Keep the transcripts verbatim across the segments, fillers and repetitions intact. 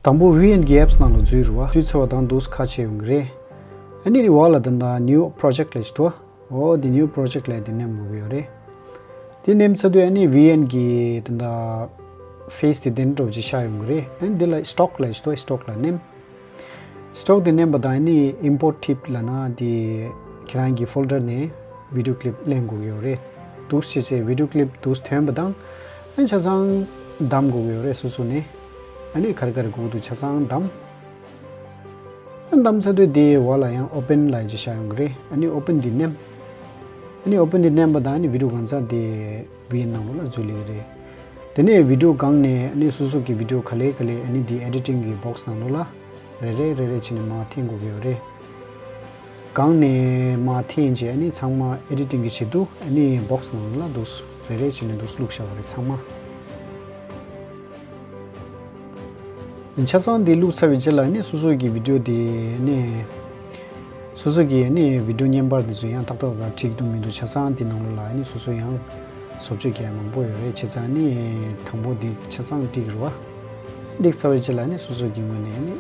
དང་པོ་ཝི་ཨེན་གྱི་ཨེབ་སི་ནང་ལ་འཛུལ་རུ་བ། འཛུལ་ཚར་བ་དང་འདུག་ཁ་ཕྱེ་ཡོང་གི་རེད། ཨ་ནི་འོག་ལ་ད་ལྟ་ནིའུ་པོ་རོ་ཇེག་ལབ་ཅིག་འདུག་འོ་དེ་ནིའུ་པོ་རོ་ཇེག་ལབ་དེ་ནེམ་དགོས་ཀྱི་ཡོད་རེད། དེ་ནེམ་ཚར་དུས་ཨ་ནི་ཝི་ཨེན་གྱི་ད་ལྟ་ཕེ་སི་དེ་དེ་འདྲ་ཅིག་ཤར་ཡོང་གི་རེད། ཨ་ནི་དེ་ལ་སི་ཊོག་ལབ་ཅིག་འདུག་སི་ཊོག་ལ་ནེམ། སི་ཊོག་དེ་ནེམ་པ་དང་ཨ་ནི་ཨིམ་པོར་ཊི་ཊིབ་ལབ་ན་དེ་ཁྱེད་རང་གི་ཕོལ་ཌར་ནས་བི་ཌིའོ་ཀི་ལིབ་ལེན་དགོས་ཀྱི་ཡོད་རེད། འདུག་སེ་བྱས་བི་ཌིའོ་ཀི་ལིབ་འདུག་སེ་ཐོན་པ་དང་ཨ་ནི་ཆ་ཚང་བདམས་དགོས་ཀྱི་ཡོད་རེད། སོ་སོ་ནས་ཨ་ནི་ག་རེ་ག་རེ་དགོས་འདུག་ཆ་ཚང་བདམས། ཨ་ནི་བདམས་ཚར་དུས་དེའི་འོག་ལ་ཡང་ཨོ་པེན་ལབ་ཅིག་ཤར་ཡོང་གི་རེད། ཨ་ནི་ཨོ་པེན་དེ་ནེམ། ཨ་ནི་ཨོ་པེན་དེ་ནེམ་པ་དང་ཨ་ནི་བི་ཌིའོ་གང་ཚང་དེ་བི་ཨེན་ནང་ལོགས་ལ་འཛུལ་ལེ་རེད། དེ་ནས་བི་ཌིའོ་སྒང་ནས་ཨ་ནི་སོ་སོ་གི་བི་ཌིའོ་ག་ལེ་ག་ལེ་ཨ་ནི་དེ་ཨེ་ཌི་ཊིང་གི་བོག་སི་ནང་ལོགས་ལ་རེ་རེ་རེ་རེ་བྱས་ནས་མར་འཐེན་དགོས་ཀྱི་ཡོད་རེད། སྒང་ནས་མར་འཐེན་རྗེས་ཨ་ནི་ཚང་མ་ཨེ་ཌི་ཊིང་གི་ཆེད་དུ་ཨ་ནི་བོག་སི་ནང་ལོགས་ལ་འདུག་སེ་རེ་རེ་བྱས་ནས་འདུག་སེ་བླུགས་བཞག་པ་རེད་ཚང་མ། ཆ་ཚང་འདི་བླུགས་ཚར་བའི་རྗེས་ལ་ནི་སོ་སོ་གི་བི་ཌིའོ་དེ་ནི། སོ་སོ་གི་ནི་བི་ཌིའོ་བརྙན་པར་དེ་ཚོ་ཡང་ཏག་ཏག་ཏག་འགྲིག་འདུག་མི་འདུག་ཆ་ཚང་དེ་ནང་ལོགས་ལ་ནི་སོ་སོ་ཡང་བཟོ་བཅོས་རྒྱག་ཡ་མང་པོ་ཡོད་རེད། བྱས་ཙང་ནི་དང་པོ་དེ་ཆ་ཚང་འགྲིག་རེད་བ། འགྲིག་ཚར་བའི་རྗེས་ལ་ནི་སོ་སོ་གི་ངོས་ནས་ནི།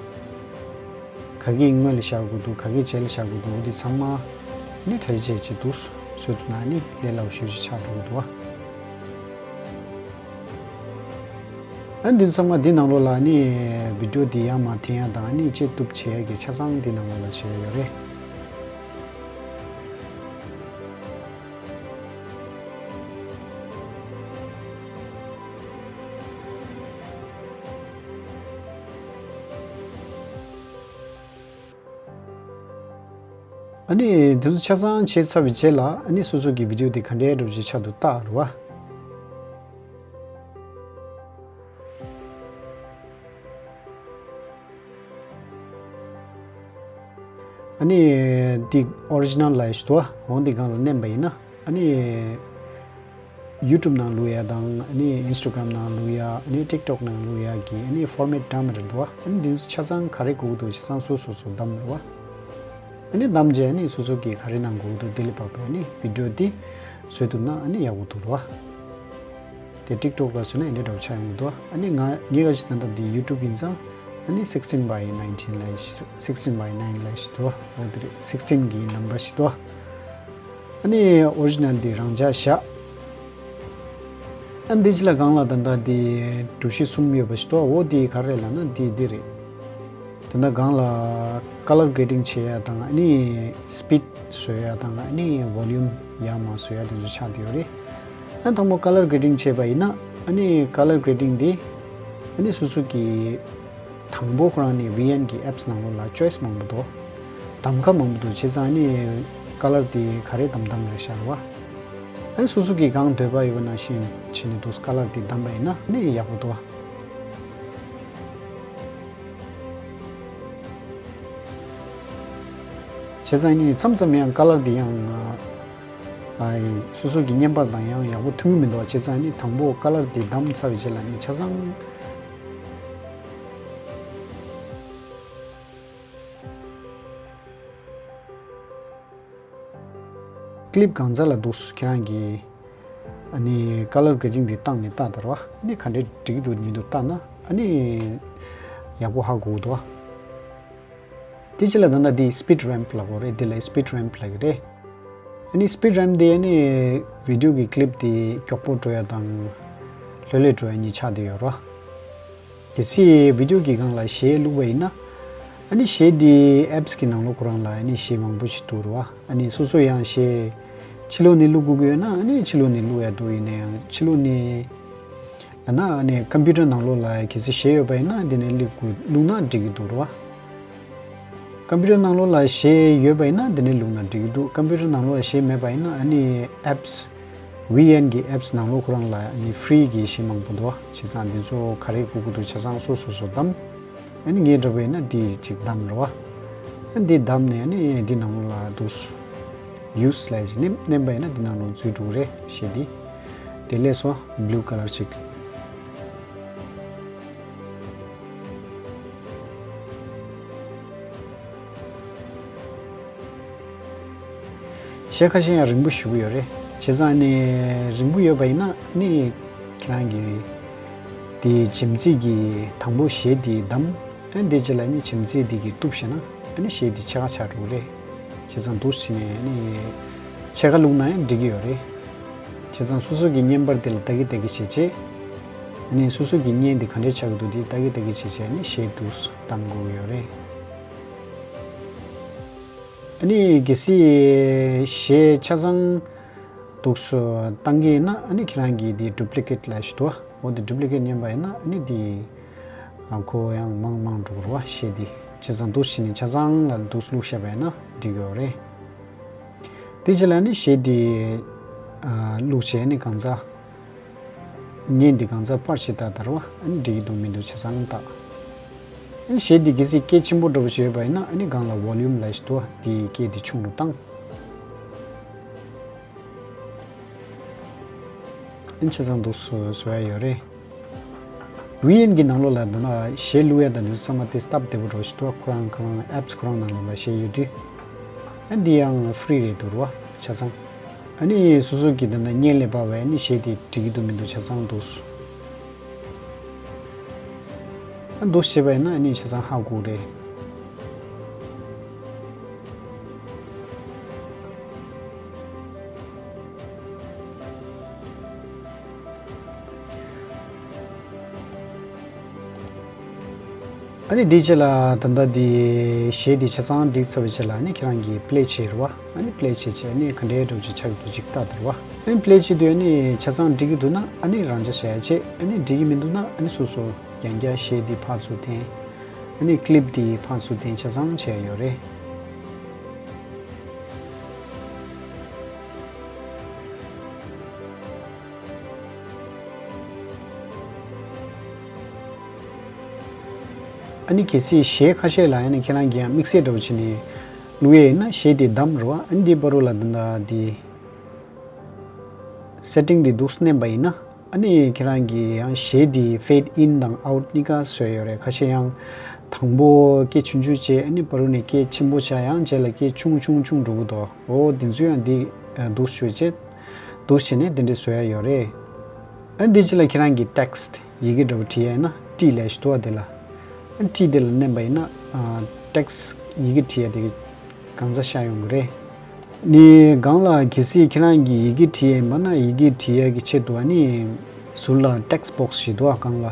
ག་གི་སྔོན་ལ་བཞག་དགོས་འདུག་ག་གི་རྗེས་ལ་བཞག་དགོས་འདུག་འདི་ཚང་མ་ནི་གྲ་སྒྲིག་བྱས་བྱས་འདུག་བཟོས་འདུག་ན་ནི་ལས་སླ་པོ་ཞེ་པོ་ཅིག་ཆགས་འགྲོ་གི་འདུག་བ། ཨ་འདི་ཚང་མ་འདི་ནང་ལོགས་ལ་ནི་བི་ཌིའོ་འདི་ཡར་མར་འཐེན་ཡ་དང་ནི་ཅི་བཏུབ་བྱེད་ཡ་གི་ཆ་ཚང་འདི་ནང་ལོགས་ལ་བྱེད་ཡ་ཡོད་རེད། ཨ་ནི་འདི་ཚོ་ཆ་ཚང་བྱས་ཚར་བའི་རྗེས་ལ་ཨ་ནི་སོ་སོ་གི་བི་ཌིའོ་འདི་ག་འདྲའི་འདྲ་པོ་ཅིག་ཆགས་འདུག་ལྟ་རེད་བ། ཨ་ནི་འདི་ཨོ་རི་ཇི་ནལ་ལབ་ཡ་ཞིག་འདུག་བ། འོ་འདི་སྒང་ལ་མནན་པ་ཡིན་ན་ཨ་ནི་ཡུ་ཊུབ་ནང་བླུག་ཡ་དང་ཨ་ནི་ཨིན་སི་ཊ་གྷ་རམ་ནང་བླུག་ཡ་ཨ་ནི་ཊིག་ཊོག་ནང་བླུག་ཡ་གི་ཨ་ནི་ཕོར་མེཊ་འདྲ་མི་འདྲ་འདུག་བ། ཨ་ནི་འདི་ཚོ་ཆ་ཚང་ག་རེ་དགོས་ཀྱི་འདུག་ཆ་ཚང་སོ་སོ་སོ་བདམས་རེད་བ། ཨ་ནི་བདམས་རྗེས་ཨ་ནི་སོ་སོ་གི་ག་རེ་གནང་དགོས་ཀྱི་འདུག་དེ་ལ་དཔག་པའི་ཨ་ནི་བི་ཌིའོ་འདི་བཟོས་ཐུབ་ན་ཨ་ནི་ཡག་པོ་འདུག་རེད་བ། དེ་ཊིག་ཊོག་ལ་བཟོས་ན་ཨེ་འདྲ་འདྲ་པོ་ཆགས་ཡོང་གི་འདུག་ཨ་ནི་ང་ངེད་ཀ་ཅིག་ད་ལྟ་འདི་ཡུ་ཊུབ་ཡིན་ཙང་ཨ་ནི་sixteen by nineteen ལབ་ཡ་ཞིག sixteen by nine ལབ་ཡ་ཞིག་འདུག་འོ་དེ་རེད། sixteen གི་ནམ་བར་ཞིག་འདུག་ཨ་ནི་ཨོ་རི་ཇི་ནལ་འདི་རང་འཇགས་བཞག་ཨ་འདི་ཅི་ལ་སྒང་ལ་ད་ལྟ་འདི་གྲུ་བཞི་གསུམ་ཡོད་པ་ཞིག་འདུག་འོ་འདི་ག་རེ་ལབ་ན་འདི་འདི་རེད། ད་ལྟ་སྒང་ལ་ཀ་ལར་གྷེ་རེ་ཌིང་བྱེད་ཡ་དང་ཨ་ནི་སི་པིཌ་བཟོ་ཡ་དང་ཨ་ནི་ཝོ་ལུམ་ཡར་མར་བཟོ་ཡ་དེ་ཚོ་ཆགས་བསྡད་ཡོད་རེད། ཨ་དང་པོ་ཀ་ལར་གྷེ་རེ་ཌིང་བྱས་པ་ཡིན་ན་ཨ་ནི་ཀ་ལར་གྷེ་རེ་ཌིང་དེ་ཨ་ནི་སོ་སོ་གི་དང་པོ་ཁོ་རང་ནི་ཝི་ཨེན་གི་ཨེབ་སི་ནང་ལོགས་ལ་ཅོའི་སི་མང་པོ་འདུག་གདམ་ཁ་མང་པོ་འདུག་བྱས་ཙང་ཨ་ནི་ཀ་ལར་དེ་ག་རེ་གདམ་གདམ་རེད་ཤག་རེད་བ། ཨ་ནི་སོ་སོ་གི་གང་འདོད་པ་ཡོད་པ་ནང་བཞིན་བྱས་ནས་འདུག་ཀ་ལར་དེ་གདམ་པ་ཡིན་ན་ཨ་ནི་ཡག་པོ་འདུག་བ། བྱས་ཙང་ནི་མཚམས་མཚམས་ཡང་ཀ་ལར་འདི་ཡང་ཨ་སོ་སོ་གི་བརྙན་པར་དང་ཡང་ཡག་པོ་མཐུན་གྱི་མི་འདུག་བྱས་ཙང་ནི་དང་པོ་ཀ་ལར་འདི་བདམས་ཚར་བའི་རྗེས་ལ་ནི་ཆ་ཚང་ཀི་ལིབ་གང་ཚ་ལ་འདུག་ཁྱེད་རང་གི་ཨ་ནི་ཀ་ལར་གྷེ་རེ་ཌིང་འདི་བཏང་ནས་ལྟ་དར་བ་ཨ་ནི་ག་འདྲས་འགྲིག་གི་འདུག་མི་འདུག་ལྟ་ན་ཨ་ནི་ཡག་པོ་ཧ་གོ་གི་འདུག་བ། དེ་ཕྱི་ལ་ད་ལྟ་འདི་སི་པིཌ་རེམ་པ་ལབ་དགོས་རེད། འདི་ལ་སི་པིཌ་རེམ་པ་ལབ་ཀྱི་རེད། ཨ་ནི་སི་པིཌ་རེམ་པ་འདི་ཨ་ནི་བི་ཌིའོ་གི་ཀི་ལིབ་འདི་མགྱོགས་པོ་འགྲོ་ཡ་དང་ལྷོད་ལྷོད་འགྲོ་ཡ་གཉིས་ཆགས་བསྡད་ཡོད་རེད། གལ་སྲིད་བི་ཌིའོ་གི་སྒང་ལ་གཞས་བླུགས་པ་ཡིན་ན་ཨ་ནི་གཞས་འདི་ཨེབ་སི་གི་ནང་ལོགས་ཁོ་རང་ལ་ཨ་ནི་གཞས་མང་པོ་ཞིག་འདུག་རེད་བ། ཨ་ནི་སོ་སོ་ཡང་གཞས་ཕྱི་ལོགས་ནས་བླུག་དགོས་ཀྱི་ཡོད་ན་ཨ་ནི་ཕྱི་ལོགས་ནས་བླུག་ཡ་འདུག་ཡིན་ན་ཡང་ཕྱི་ལོགས་ནས་ལབ་ན་ཨ་ནི་ཀམ་པུ་ཊར་ནང་ལོགས་ལ་གལ་སྲིད་གཞས་ཡོད་པ་ཡིན་ན་འདི་ནས་བླུག་དགོས་བླུག་ན་འགྲིག་གི་འདུག་རེད་བ། ཀམ་པུ་ཊར་ནང་ལོགས་ལ་གཞས་ཡོད་པ་ཡིན་ན་འདི་ནས་བླུག་ན་འགྲིག་གི་འདུག་ཀམ་པུ་ཊར་ནང་ལོགས་ལ་གཞས་མེད་པ་ཡིན་ན་ཨ་ནི་ཨེབ་སི་ཝི་ཨེན་གི་ཨེབ་སི་ནང་ལོགས་ཁོ་རང་ལ་ཨ་ནི་ཧྥི་རི་གི་གཞས་མང་པོ་འདུག་བ། བྱས་ཙང་འདི་ཚོ་ག་རེ་དགོས་ཀྱི་འདུག་ཆ་ཚང་སོ་སོ་སོ་བདམས། ཨ་ནི་ངའི་འདྲ་པོ་ཡིན་ན་འདི་གཅིག་བདམས་རེད་བ། ཨ་འདི་བདམས་ནས་ཨ་ནི་འདི་ནང་ལོགས་ལ་འདུག་ཡུ་སི་ལབ་ཅིག་མནན་མནན་པ་ཡིན་ན་འདི་ནང་ལོགས་འཛུལ་འགྲོ་གི་རེད་གཞས་འདི། དེ་ལས་སོ་བྷུ་ལུ་ཀ་ལར་ཅིག་གཞས་ཁ་ཤས་ཡང་རིང་པོ་ཞེ་པོ་ཡོད་རེད། བྱས་ཙང་ནི་རིང་པོ་ཡོད་པ་ཡིན་ན་ནི་ཁྱེད་རང་གི་དེ་རྗེས་མ་ཅིག་གི་དང་པོ་གཞས་དེ་བདམས། ཨ་ནི་དེ་རྗེས་ལ་ནི་བྱིམ་རྩེ་འདི་གིས་གཏུབ་བྱས་ན་ཨ་ནི་གཞས་འདི་ཕྱེད་ཀ་ཆགས་འགྲོ་གི་རེད། བྱས་ཙང་འདུག་སེ་བྱས་ནས་ནི་ཕྱེད་ཀ་བླུགས་ན་ཡང་འགྲིག་གི་ཡོད་རེད། བྱས་ཙང་སོ་སོ་གི་བརྙན་པར་དེ་ལ་ལྟ་གི་ལྟ་གི་བྱས་བྱས། ཨ་ནི་སོ་སོ་གི་བརྙན་འདི་ག་འདྲས་ཆགས་ཀྱི་འདུག་དེ་ལྟ་གི་ལྟ་གི་བྱས་བྱས་ནི་གཞས་འདུག་སེ་བདམས་དགོས་ཀྱི་ཡོད་རེད། ཨ་ནི་གལ་སྲིད་གཞས་ཆ་ཚང་འདུག་སེ་བཏང་གི་ཡིན་ན་ཨ་ནི་ཁྱེད་རང་གིས་དེ་ཌུབ་ལི་ཀེཊ་ལབ་ཞིག་འདུག་འོ་དེ་ཌུབ་ལི་ཀེཊ་ཉན་པ་ཡིན་ན་ཨ་ནི་དེ་ཨ་ཁོ་ཡང་མང་མང་འགྲོ་གི་རེད་བ། གཞས་དེ་བྱས་ཙང་འདུག་སེ་བྱས་ནས་ཆ་ཚང་ལ་འདུག་སེ་བླུགས་བཞག་པ་ཡིན་ན་འགྲིག་གི་ཡོད་རེད། དེ་རྗེས་ལ་ནི་གཞས་དེ་ཨ་བླུགས་བྱས་ནི་གང་ཚ། བརྙན་འདི་གང་ཚ་པར་ཞིག་བཏགས་དར་བ་ཨ་ནི་འགྲིག་གི་འདུག་མི་འདུག་ཆ་ཚང་བལྟ། ཨ་ནི་གཞས་འདི་གལ་སྲིད་སྐད་ཆེན་པོ་འདྲ་པོ་ཞིག་ཡོད་པ་ཡིན་ན་ཨ་ནི་སྒང་ལ་ཝོ་ལུམ་ལབ་ཞིག་འདུག་དེའི་སྐད་འདི་ཆུང་རུ་བཏང་། ཨ་ནི་ཆ་ཚང་འདུག་སེ་བཟོ་ཡ་ཡོད་རེད། ཝི་ཨེན་གྱི་ནང་ལོགས་ལ་འདི་ན་གཞས་བླུག་ཡ་དང་འདི་ཚང་མ་དེ་སྟབས་བདེ་པོ་འདྲ་པོ་ཞིག་འདུག་ཁོ་རང་ཁོ་རང་ཨེབ་སི་ཁོ་རང་ནང་ལོགས་ལ་གཞས་ཡོད་དུས། ཨ་འདི་ཡང་ཧྥི་རི་རེད་འདུག་ར་བ་ཆ་ཚང་། ཨ་ནི་སོ་སོ་གི་འདི་ན་བརྙན་ལས་པ་བས་ནི་གཞས་དེ་འགྲིག་གི་འདུག་མི་འདུག་ཆ་ཚང་འདུག་ཨ་འདུག་བྱས་པ་ཡིན་ན་ཨ་ནི་ཆ་ཚང་ཧ་གོ་རེད། ཨ་ནི་དེའི་རྗེས་ལ་ད་ལྟ་དེ་གཞས་དེ་ཆ་ཚང་འགྲིག་ཚར་བའི་རྗེས་ལ་ཨ་ནི་ཁྱེད་རང་གིས་པི་ལེ་བྱེད་རེད་བ། ཨ་ནི་པི་ལེ་བྱེད་བྱས་ཨ་ནི་ག་འདྲའི་འདྲ་པོ་ཅིག་ཆགས་ཀྱི་འདུག་ཅིག་ལྟ་དེ་རེད་བ། ཨ་ནི་པི་ལེ་བྱེད་དུས་ཨ་ནི་ཆ་ཚང་འགྲིག་གི་འདུག་ན་ཨ་ནི་རང་འཇགས་བྱས་བྱས། ཨ་ནི་འགྲིག་གི་མི་འདུག་ན་ཨ་ནི་སོ་སོ་རྐྱང་རྐྱང་གཞས་དེ་ཕར་ཚུར་འཐེན། ཨ་ནི་ཀི་ལིབ་དེ་ཕར་ཚུར་འཐེན་ཆ་ཚང་བྱས་ཡོད་རེད། ཨ་ནི་གལ་སྲིད་གཞས་ཁ་ཤས་ལ་ཨ་ནི་ཁྱེད་རང་གིས་ཡང་དམིགས་བསལ་འདྲ་པོ་བྱས་ནས་བླུག་ཡས་ཡིན་ན་གཞས་དེ་བདམས་རེད་བ། ཨ་ནི་དེའི་བར་དུ་ལ་ད་ལྟ་དེ་སེ་ཊིང་དེ་འདུག་སེ་མནན་པ་ཡིན་ན་ཨ་ནི་ཁྱེད་རང་གིས་ཡང་གཞས་དེ་ཕེད་ཨིན་དང་ཨའུཊ་གཉིས་ཀ་བཟོས་ཡོད་རེད། ཁ་ཤས་ཡང་དང་པོ་སྐད་ཆུང་ཆུང་བྱས་ཨ་ནི་བར་དུ་ནས་སྐད་ཆེན་པོ་ཆགས། ཡང་རྗེས་ལ་སྐད་ཆུང་ཆུང་ཆུང་འགྲོ་གི་འདུག་འོ་དེ་ཚོ་ཡང་འདི་འདུག་སེ་བྱས་འདུག་སེ་བྱས་ནས་དེ་འདྲས་བཟོ་ཡ་ཡོད་རེད། ཨ་ནི་དེ་རྗེས་ལ་ཁྱེད་རང་གིས་ཊེག་སི་ཡི་གེ་འདྲ་པོ་བྲིས་ཡ་ཡིན་ན་ཊི་ལབ་ཞིག་འདུག་བ། དེ་ལ་ཨ་ཊི་དེ་ལ་མནན་པ་ཡིན་ན་ཨ་ཊེག་སི་ཡི་གེ་བྲིས་ཡ་དེ་གང་ཚ་ཤར་ཡོང་གི་རེད། ནི་སྒང་ལ་གལ་སྲིད་ཁྱེད་རང་གིས་ཡི་གེ་བྲིས་ཡ་ཡིན་པ་ན་ཡི་གེ་བྲིས་ཡ་གི་ཆེད་དུ་ཨ་ནི་ཟུར་ལ་ཊེག་སི་བོག་སི་ཞིག་འདུག་བ་སྒང་ལ།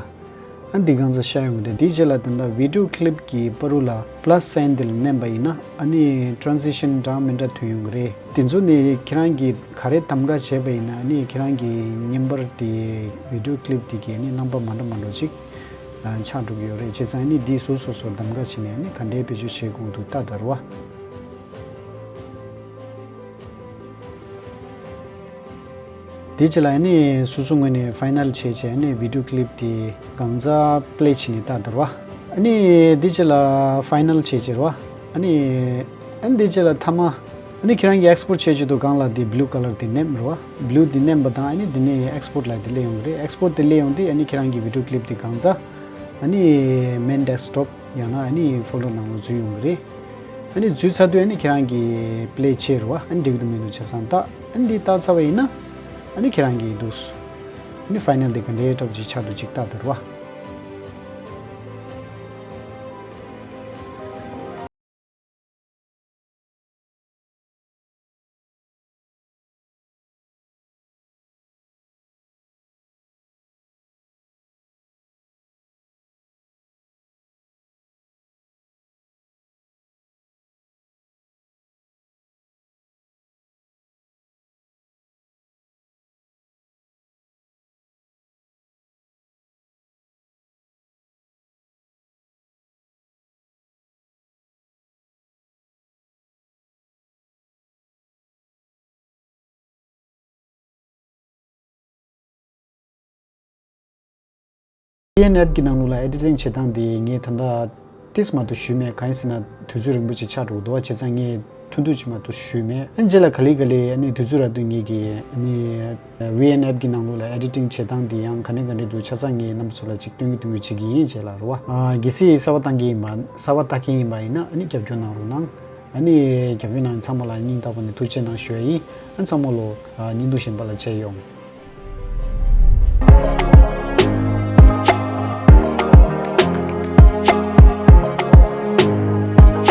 ཨ་འདི་གང་ཚ་ཤར་ཡོང་གི་རེད། དེའི་རྗེས་ལ་ད་ལྟ་བི་ཌིའོ་ཀི་ལིབ་གི་བར་དུ་ལ་པི་ལ་སི་སའིན་དེ་ལ་མནན་པ་ཡིན་ན་ཨ་ནི་ཊེ་རན་སི་ཤན་འདྲ་མི་འདྲ་ཐོན་ཡོང་གི་རེད། དེ་ཚོ་ནི་ཁྱེད་རང་གིས་ག་རེ་གདམ་ག་བྱས་པ་ཡིན་ན་ཨ་ནི་ཁྱེད་རང་གི་བརྙན་པར་དེ་བི་ཌིའོ་ཀི་ལིབ་དེ་གི་ཨ་ནི་རྣམ་པ་མ་འདྲ་མ་འདྲ་ཅིག་ཆགས་འགྲོ་གི་ཡོད་རེད། བྱས་ཙང་ཨ་ནི་འདི་སོ་སོ་སོ་གདམ་ག་བྱས་ནས་ཨ་ནི་ག་འདྲའི་བེད་སྤྱོད་བྱེད་དགོས་འདུག་ལྟ་དར་བ། དེ་རྗེས་ལ་ཨ་ནི་སོ་སོ་ངོས་ནས་ཕའི་ནལ་བྱས་བྱས་ཨ་ནི་བི་ཌིའོ་ཀི་ལིབ་དེ་གང་ཚ་པི་ལེ་བྱས་ནས་ལྟ་དར་བ། ཨ་ནི་དེ་རྗེས་ལ་ཕའི་ནལ་བྱས་བྱས་རེད་བ། ཨ་ནི་ཨ་ནི་དེ་རྗེས་ལ་མཐའ་མ་ཨ་ནི་ཁྱེད་རང་གིས་ཨེག་སི་པོར་ཊི་བྱེད་ཆེད་དུ་སྒང་ལ་དེ་བི་ལུ་ཀ་ལར་དེ་མནན་རེད་བ། བི་ལུ་དེ་མནན་པ་དང་ཨ་ནི་དེ་ནས་ཨེག་སི་པོར་ཊི་ལབ་དེ་སླེབས་ཡོང་གི་རེད། ཨེག་སི་པོར་ཊི་དེ་སླེབས་ཡོང་དུས་ཨ་ནི་ཁྱེད་རང་གི་བི་ཌིའོ་ཀི་ལིབ་དེ་གང་ཚ་ཨ་ནི་མེན་ཌེ་སི་ཊོབ་ཡང་ན་ཨ་ནི་ཕོལ་ཌར་ནང་ལ་འཛུལ་ཡོང་གི་རེད། ཨ་ནི་འཛུལ་ཚར་དུས་ཨ་ནི་ཁྱེད་རང་གིས་པི་ལེ་བྱས་རེད་བ། ཨ་ནི་འགྲིག་འདུག་མི་འདུག་ཆ་ཚང་ལྟ། ཨ་ནི་འདི་ལྟ་ཚར་བ་ཡིན་ན་ཨ་ནི་ཁྱེད་རང་གིས་འདུག་སེ་ཨ་ནི་ཕའི་ནལ་དེ་ག་འདྲའི་འདྲ་པོ་ཅིག་ཆགས་འདུག་ཅིག་ལྟ་དར་བ། ཝི་ཨེན་ཨེབ་ཀྱི་ནང་ལོགས་ལ་ཨེ་ཌི་ཊིང་བྱེད་སྟངས་དེ་ངས་ད་ལྟ་ཏིས་མ་གཏོགས་ཞུས་མེད། གང་ཡིན་ཟེར་ན་དུས་ཚོད་རིང་པོ་ཅིག་ཆགས་འགྲོ་གི་འདུག་བ། བྱས་ཙང་ངས་ཐུང་ཐུང་ཅིག་མ་གཏོགས་ཞུས་མེད། ཨ་ནི་རྗེས་ལ་ག་ལེ་ག་ལེ་ཨ་ནི་དུས་ཚོད་རག་དུས་ངེད་ཀྱིས་ཨ་ནི་ཝི་ཨེན་ཨེབ་ཀྱི་ནང་ལོགས་ལ་ཨེ་ཌི་ཊིང་བྱེད་སྟངས་དེ་ཡང་ག་ནས་ག་འདྲས་འདུག་ཆ་ཚང་ངས་རྣམ་པ་ཚོ་ལ་ཅིག་སྟོན་གི་སྟོན་གི་བྱེད་ཀྱི་ཡིན། རྗེས་ལ་རེད་བ། ཨ་གལ་སྲིད་གསར་པ་བཏང་མཁན་ཡིན་པ་གསར་པ་ལྟ་མཁན་ཡིན་པ་ཡིན་ན་ཨ་ནི་རྒྱབ་སྐྱོར་གནང་རོགས་གནང་། ཨ་ནི་རྒྱབ་སྐྱོར་གནང་མཁན་ཚང་མ་ལ་སྙིང་ཐག་པ་ནས་ཐུགས་རྗེ་གནང་ཞུ་ཡ་ཡིན། ཨ་ཚང་མ་ལོ་ཨ་བརྙན་ཐུང་གཞན་པ་ལ་མཇལ་ཡོང་།